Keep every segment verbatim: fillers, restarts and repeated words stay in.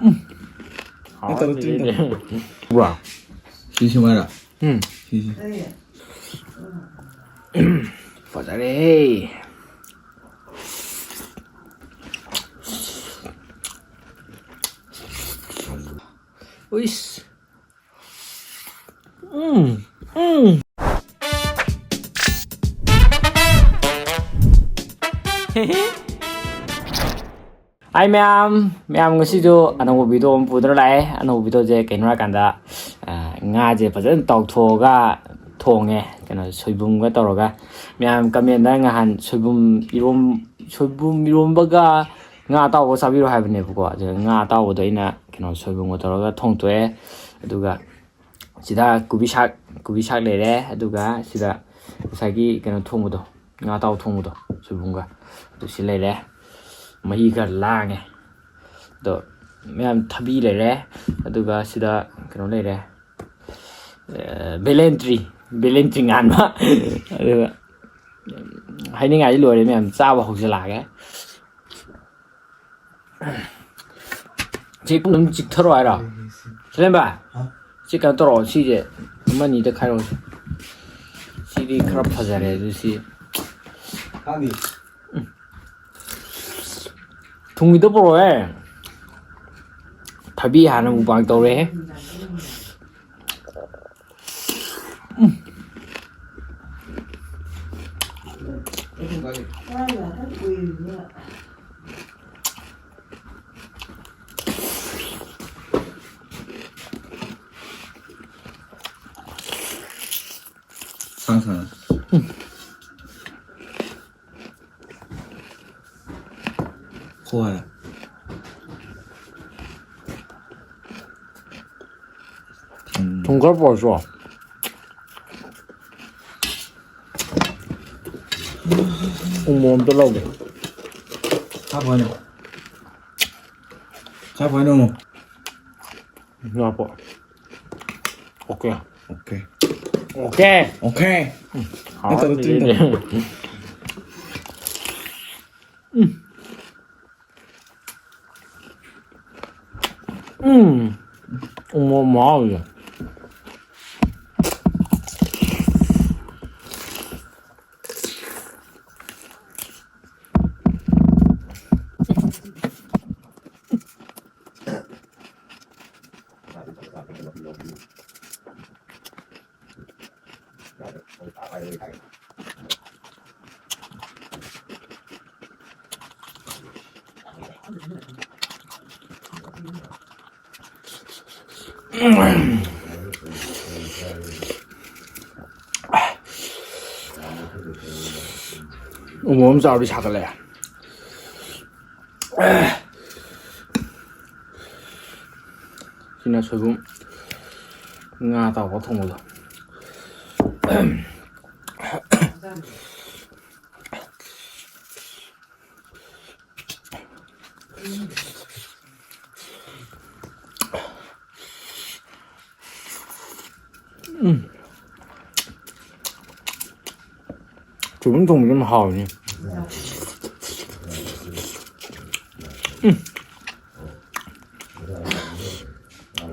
ꯅꯠꯇꯕ ꯇ꯭ꯔꯤꯝ ꯇꯧ꯫ ꯎꯕ꯭ꯔꯥ? ꯁꯤ ꯁꯨꯃꯥꯏꯅ? ꯎꯝ꯫ ꯁꯤꯁꯤ꯫ ꯐꯖꯔꯦꯍꯦ꯫ ꯎꯏꯁ꯫ ꯎꯝ꯫ ꯎꯝ꯫ ꯍꯥꯏ ꯃꯌꯥꯝ, ꯃꯌꯥꯝ ꯉꯁꯤꯁꯨ ꯑꯅꯧꯕ ꯚꯤꯗꯤꯑꯣ ꯑꯃ ꯄꯨꯗꯨꯅ ꯂꯥꯛꯑꯦ꯫ ꯑꯅꯧꯕ ꯚꯤꯗꯤꯑꯣꯁꯦ ꯀꯩꯅꯣ ꯍꯥꯏꯔꯀꯥꯟꯗ, ꯑ, ꯉꯥꯁꯦ ꯐꯖꯅ ꯇꯥꯎꯊꯣꯛꯑꯒ ꯊꯣꯡꯉꯦ, ꯀꯩꯅꯣ, ꯁꯣꯏꯕꯨꯝꯒ ꯇꯧꯔꯒ꯫ ꯃꯌꯥꯝ ꯀꯃꯦꯟꯗ ꯉꯍꯥꯟ ꯁꯣꯏꯕꯨꯝ ꯏꯔꯣꯝ-, ꯁꯣꯏꯕꯨꯝ ꯏꯔꯣꯝꯕꯒ ꯉꯥ ꯑꯇꯥꯎꯕ ꯆꯥꯕꯤꯔꯣ ꯍꯥꯏꯕꯅꯦꯕꯀꯣ꯫ ꯑꯗꯨ ꯉꯥ ꯑꯇꯥꯎꯕꯗꯣ ꯑꯩꯅ, ꯀꯩꯅꯣ, ꯁꯣꯏꯕꯨꯝꯒ ꯇꯧꯔꯒ ꯊꯣꯡꯇꯣꯛꯑꯦ꯫ ꯑꯗꯨꯒ ꯁꯤꯗ ꯀꯣꯕꯤ ꯁꯥꯛ, ꯀꯣꯕꯤ ꯁꯥꯛ ꯂꯩꯔꯦ꯫ ꯑꯗꯨꯒ ꯁꯤꯗ ꯉꯁꯥꯏꯒꯤ ꯀꯩꯅꯣ ꯊꯣꯡꯕꯗꯣ, ꯉꯥ ꯑꯇꯥꯎ ꯊꯣꯡꯕꯗꯣ ꯁꯣꯏꯕꯨꯝꯒ, ꯑꯗꯨ ꯁꯤ ꯂꯩꯔꯦ꯫ ꯃꯍꯤ ꯈꯔ ꯂꯥꯡꯉꯦ꯫ ꯑꯗꯣ ꯃꯌꯥꯝ ꯊꯕꯤ ꯂꯩꯔꯦ꯫ ꯑꯗꯨꯒ ꯁꯤꯗ ꯀꯩꯅꯣ ꯂꯩꯔꯦ, ꯑ, ꯕꯦꯂꯦꯟꯇ꯭ꯔꯤ, ꯕꯦꯂꯦꯟꯇ꯭ꯔꯤ ꯉꯥꯟꯕ꯫ ꯑꯗꯨꯒ ꯍꯥꯏꯅꯤꯡꯉꯥꯏꯗꯤ ꯂꯣꯏꯔꯦ ꯃꯌꯥꯝ, ꯆꯥꯕ ꯍꯧꯖꯤꯜꯂꯛꯑꯒꯦ꯫ ꯁꯤ ꯄꯨꯡ ꯑꯗꯨꯝ ꯆꯤꯛꯊꯔꯣ ꯍꯥꯏꯔꯣ? ꯁꯤꯂꯦꯝꯕ? ꯍꯥ? ꯁꯤ ꯀꯩꯅꯣ ꯇꯧꯔꯛꯑꯣ, ꯁꯤꯁꯦ ꯑꯃ ꯑꯅꯤꯗ ꯈꯥꯏꯔꯛꯑꯣꯁꯦ꯫ ꯁꯤꯗꯤ ꯈꯔ ꯐꯖꯔꯦ, ꯑꯗꯨ ꯁꯤ꯫ ꯈꯥꯡꯗꯤ? ꯊꯨꯝꯒꯤꯗꯣ ꯄꯨꯔꯛꯑꯣꯍꯦ꯫ ꯊꯕꯤ ꯍꯥꯟꯅ ꯃꯨꯛꯕꯥꯡ ꯇꯧꯔꯦꯍꯦ꯫ ꯁꯥꯡ ꯁꯥꯡ꯫ ꯍꯣꯏ꯫ ꯎꯝ꯫ ꯊꯨꯝ ꯈꯔ ꯄꯨꯔꯛꯁꯣ꯫ ꯎꯃꯣꯔꯣꯛ ꯑꯝꯇ ꯂꯧꯒꯦ꯫ ꯆꯥꯕ ꯍꯥꯏꯅꯣ? ꯆꯥꯕ ꯍꯥꯏꯅꯣ? ꯂꯥꯛꯄ꯫ ꯑꯣꯀꯦ꯫ ꯑꯣꯀꯦ꯫ ꯑꯣꯀꯦ꯫ ꯑꯣꯀꯦ꯫ ꯎꯝ, ꯅꯠꯇꯕ ꯍꯥꯎꯔꯅꯤ ꯇ꯭ꯔꯤꯝ ꯇꯧ꯫ ꯁꯤꯗꯤ꯫ ꯎꯝ꯫ ꯎꯝ, ꯎꯃꯣꯔꯣꯛ ꯃꯍꯥꯎꯁꯦ꯫ ꯎꯃꯣꯔꯣꯛ ꯑꯃ ꯆꯥꯎꯔꯗꯤ ꯁꯥꯒꯠꯂꯛꯑꯦ꯫ ꯁꯤꯅ ꯁꯣꯏꯕꯨꯝ ꯉꯥ ꯑꯇꯥꯎꯕ ꯊꯣꯡꯕꯗꯣ꯫ ꯎꯝ꯫ ꯁꯣꯏꯕꯨꯝ ꯊꯣꯡꯕꯁꯦ ꯌꯥꯝ ꯍꯥꯎꯋꯤꯅꯦ꯫ ꯎꯝ꯫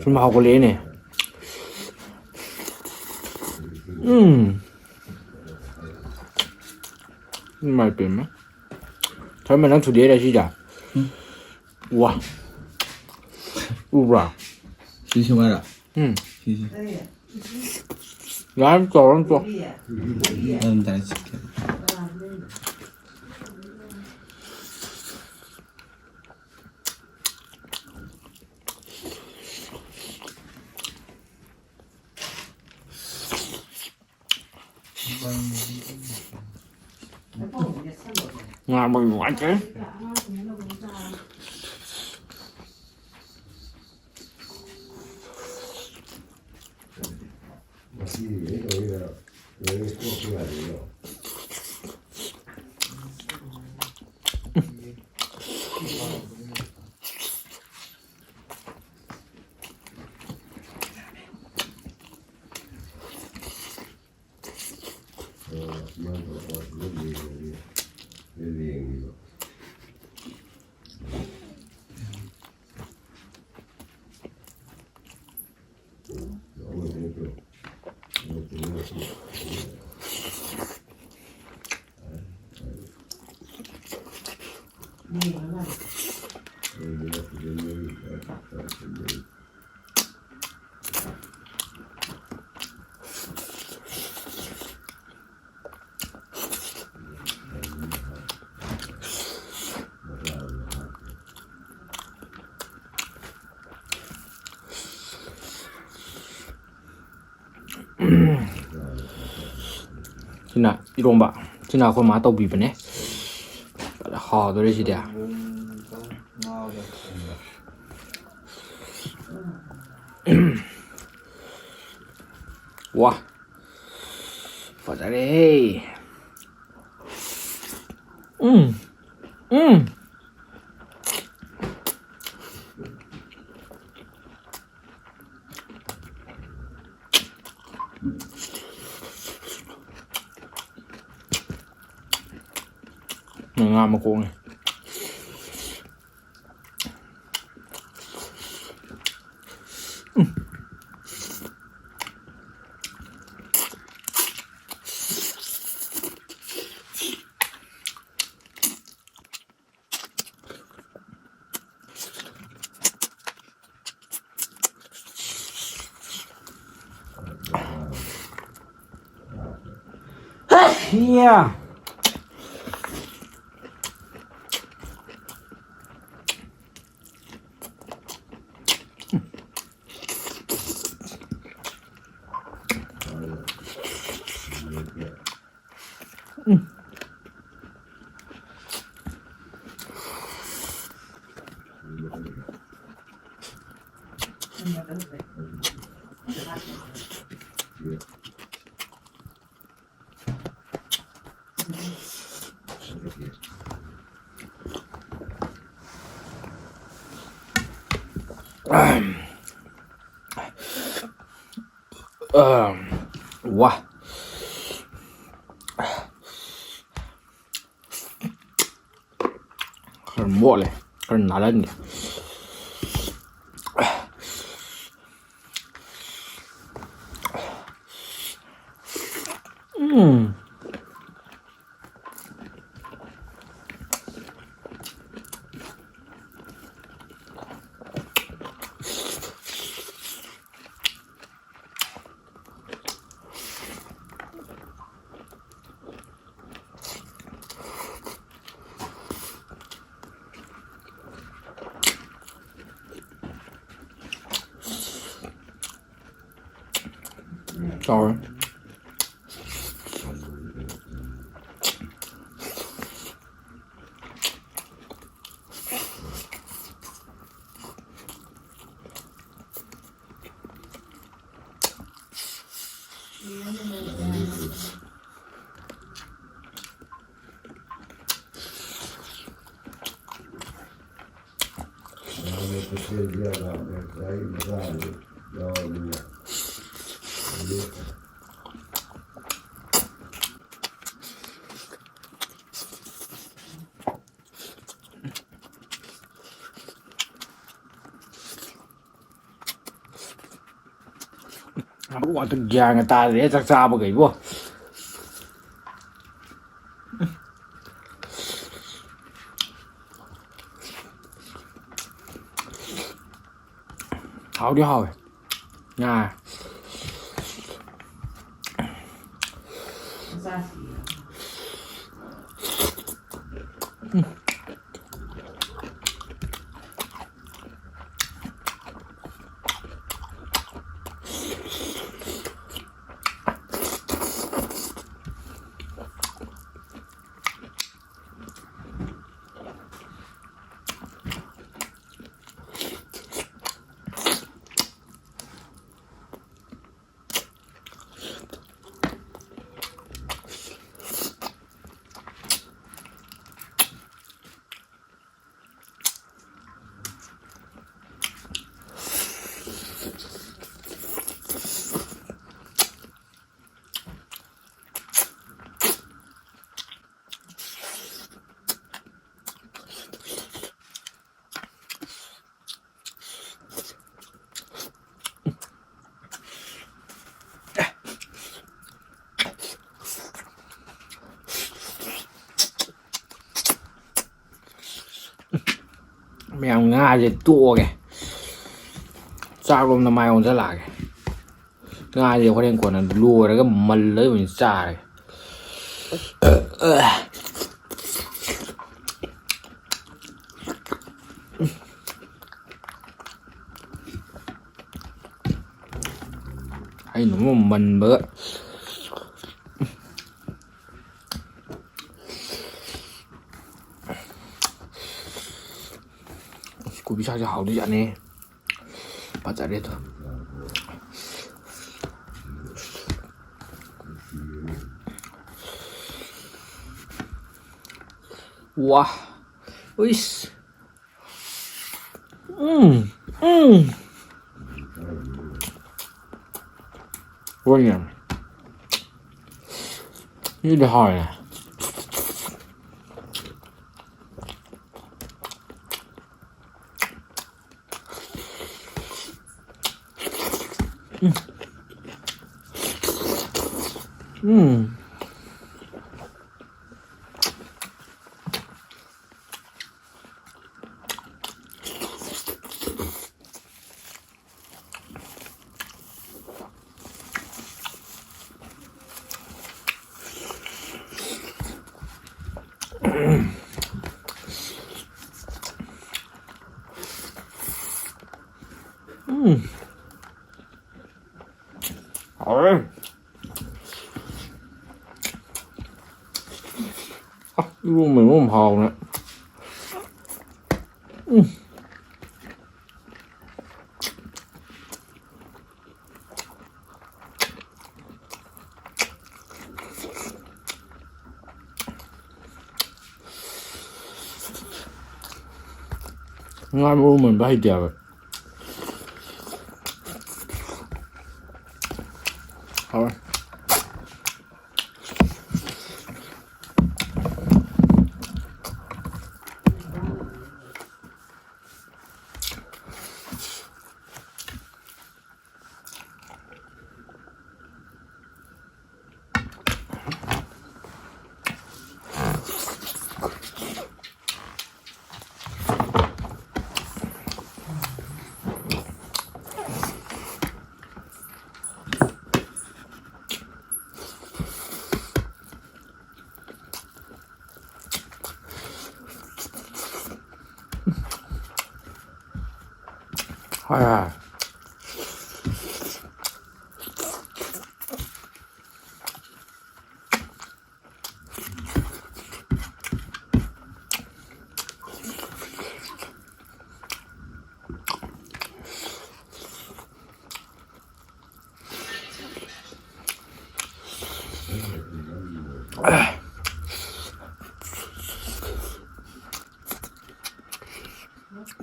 ꯁꯨꯝ ꯍꯥꯎꯒꯠꯂꯛꯑꯦꯅꯦ꯫ ꯎꯝ꯫ ꯏꯃꯥꯏ ꯄꯦꯝꯃ꯫ ꯊꯣꯏꯃ, ꯅꯪ ꯊꯨꯗꯦꯛꯏꯔꯥ ꯁꯤꯁꯦ? ꯎꯝ꯫ ꯋꯥ꯫ ꯎꯕ꯭ꯔꯥ? ꯁꯤ ꯁꯨꯃꯥꯏꯅ? ꯎꯝ꯫ ꯁꯤꯁꯦ꯫ ꯌꯥꯔꯦ, ꯇꯧꯔꯅꯨ, ꯇꯣꯛꯑꯣ꯫ ꯑꯗꯨꯝ direct ꯆꯠꯀꯦ꯫ ꯉꯥꯡꯕ ꯅꯨꯡꯉꯥꯏꯇꯦ꯫ ꯁꯤꯅ ꯏꯔꯣꯝꯕ꯫ ꯁꯤꯅ ꯑꯩꯈꯣꯏ ꯃꯥ ꯇꯧꯕꯤꯕꯅꯦ꯫ ꯐꯖꯅ ꯍꯥꯎꯗꯣꯔꯦ ꯁꯤꯗꯤ꯫ ꯋꯥ꯫ ꯐꯖꯔꯦꯍꯦ꯫ ꯎꯝ꯫ ꯎꯝ꯫ ꯉꯥ ꯃꯀꯣꯛꯅꯦ꯫ Yeah. ꯋꯥ꯫ ꯈꯔ ꯃꯣꯠꯂꯦ, ꯈꯔ ꯅꯥꯜꯍꯟꯒꯦ꯫ ꯎꯝ꯫ ꯆꯥꯎꯔꯦ꯫ ꯑꯃꯨꯛ ꯉꯥꯛꯇ ꯒ꯭ꯌꯥꯟꯒ ꯇꯥꯗ꯭ꯔꯦ ꯆꯥꯛ ꯆꯥꯕꯒ ꯏꯕꯣ꯫ ꯍꯥꯎꯗꯤ ꯍꯥꯎꯋꯦ꯫ ꯉꯥ꯫ ꯃꯌꯥꯝ, ꯉꯥꯁꯦ ꯇꯣꯛꯑꯒꯦ, ꯆꯥꯛꯂꯣꯝꯗ ꯃꯥꯏ ꯑꯣꯟꯁꯤꯜꯂꯛꯑꯒꯦ꯫ ꯉꯥꯁꯦ ꯍꯣꯔꯦꯟ ꯀꯣꯟꯅ ꯂꯣꯏꯔꯒ ꯃꯜꯂꯒ ꯑꯣꯏꯅ ꯆꯥꯔꯒꯦ꯫ ꯑꯩꯅ ꯑꯃꯨꯛ ꯃꯟꯕꯒ꯫ ꯑꯁ, ꯀꯣꯕꯤ ꯁꯥꯛꯁꯦ ꯍꯥꯎꯗꯣꯏꯖꯥꯠꯅꯦ꯫ ꯐꯖꯔꯦ ꯑꯗꯣ꯫ ꯋꯥ꯫ ꯎꯏꯁ꯫ ꯎꯝ꯫ ꯎꯝ꯫ ꯍꯣꯏꯅꯦ꯫ ꯁꯤꯗꯤ ꯍꯥꯎꯋꯦ꯫ ꯎꯝ꯫ ꯎꯝ꯫ ꯎꯝ꯫ ꯍꯥꯎꯔꯦ꯫ ꯑ, ꯏꯔꯣꯝꯕ ꯏꯔꯣꯝꯕ ꯍꯥꯎꯕꯅꯦ꯫ ꯎꯝ꯫ ꯉꯥ ꯃꯔꯨ ꯃꯟꯕ ꯍꯩꯇꯦ ꯍꯥꯏꯕ꯫ ꯍꯥꯎꯔꯦ꯫ ꯑꯥ꯫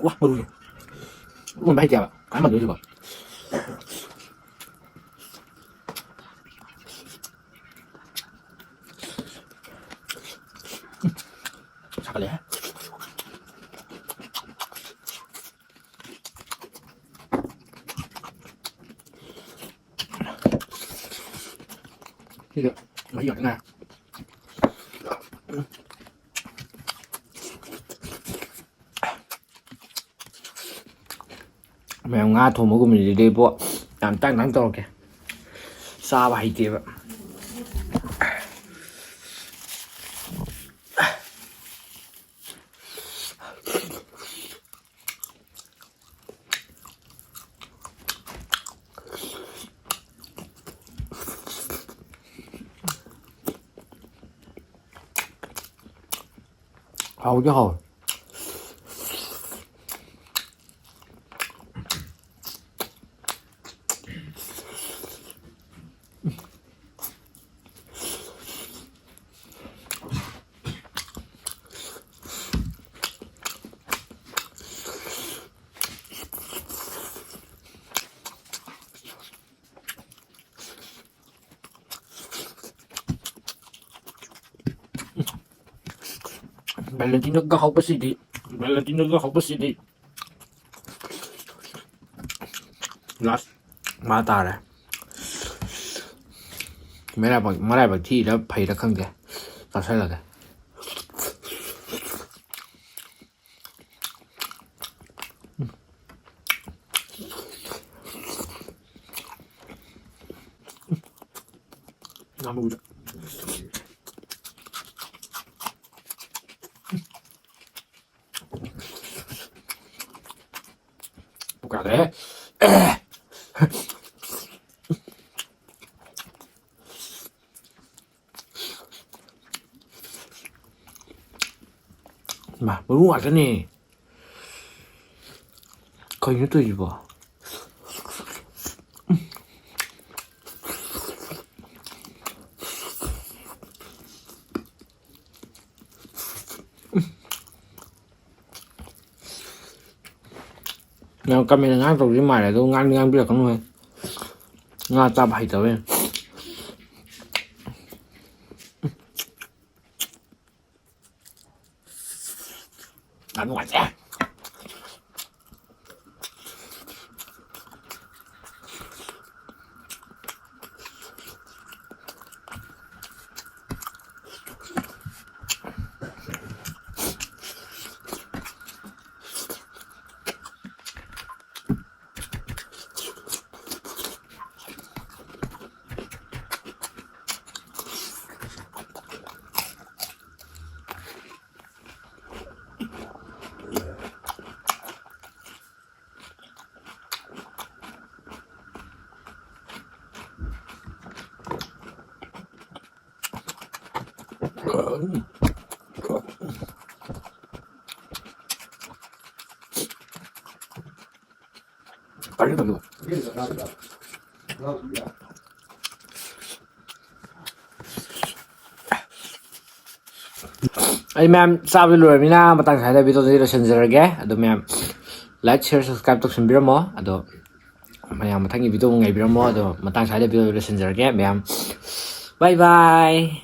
ꯋꯥ, ꯃꯔꯨꯁꯦ꯫ ꯃꯨꯟꯕ ꯍꯩꯇꯦꯕ꯫ ꯀꯃꯥꯏꯅ ꯃꯨꯟꯗꯣꯏꯅꯣ ꯁꯤꯕꯣ? ꯁꯥꯒꯠꯂꯦꯍꯦ꯫ ꯁꯤꯗ ꯃꯍꯤ ꯉꯥꯛꯇ ꯉꯥꯏꯔꯦ꯫ ꯃꯌꯥꯝ ꯉꯥ ꯊꯣꯡꯕꯒꯨꯝꯕꯁꯤꯗꯤ ꯏꯕꯣ ꯌꯥꯝ ꯇꯥꯡ ꯇꯥꯡ ꯇꯧꯔꯛꯀꯦ꯫ ꯆꯥꯕ ꯍꯩꯇꯦꯕ꯫ ꯍꯥꯎꯗꯤ ꯍꯥꯎꯋꯦ꯫ ꯚꯦꯂꯦꯟꯇꯤꯅꯣꯒ ꯍꯧꯕꯁꯤꯗꯤ, ꯚꯦꯂꯦꯟꯇꯤꯅꯣꯒ ꯍꯧꯕꯁꯤꯗꯤ꯫ ꯂꯥꯁ ꯃꯥ ꯇꯥꯔꯦ꯫ ꯃꯔꯥꯏꯕꯛ, ꯃꯔꯥꯏꯕꯛ ꯊꯤꯔ ꯐꯩꯔ ꯈꯪꯗꯦ꯫ ꯆꯥꯁꯜꯂꯒꯦ꯫ ꯉꯥꯃꯨꯗ꯫ ꯌꯥꯗ꯭ꯔꯦꯍꯦ꯫ ꯃꯥ, ꯃꯔꯨ ꯉꯥꯛꯇꯅꯦ꯫ ꯀꯩꯅꯣ ꯇꯧꯔꯤꯁꯤꯕꯣ? ꯌꯥꯝ ꯀꯃꯦꯟ ꯉꯥꯡ ꯇꯧꯗꯣꯏ ꯃꯥꯜꯂꯦ, ꯑꯗꯨ ꯉꯥꯡꯗꯤ ꯉꯥꯡꯕꯤꯔꯛꯀꯅꯨꯍꯦ꯫ ꯉꯥ ꯆꯥꯕ ꯍꯩꯇꯕꯩ꯫ ꯌꯥꯝ ꯅꯨꯡꯉꯥꯏꯇꯦ꯫ ꯑꯩ ꯃꯌꯥꯝ ꯆꯥꯕ ꯂꯣꯏꯔꯕꯅꯤꯅ ꯃꯇꯥꯡ ꯁ꯭ꯋꯥꯏꯗ video ꯁꯤ ꯂꯣꯏꯁꯤꯟꯖꯔꯒꯦ꯫ ꯑꯗꯣ ꯃꯌꯥꯝ like, share, subscribe ꯇꯧꯁꯟꯕꯤꯔꯝꯃꯣ꯫ ꯑꯗꯣ ꯃꯌꯥꯝ ꯃꯊꯪꯒꯤ video ꯑꯃꯨꯛ ꯉꯥꯏꯕꯤꯔꯝꯃꯣ꯫ ꯑꯗꯣ ꯃꯇꯥꯡ ꯁ꯭ꯋꯥꯏꯗ video ꯂꯣꯏꯁꯤꯟꯖꯔꯒꯦ ꯃꯌꯥꯝ꯫ Bye bye꯫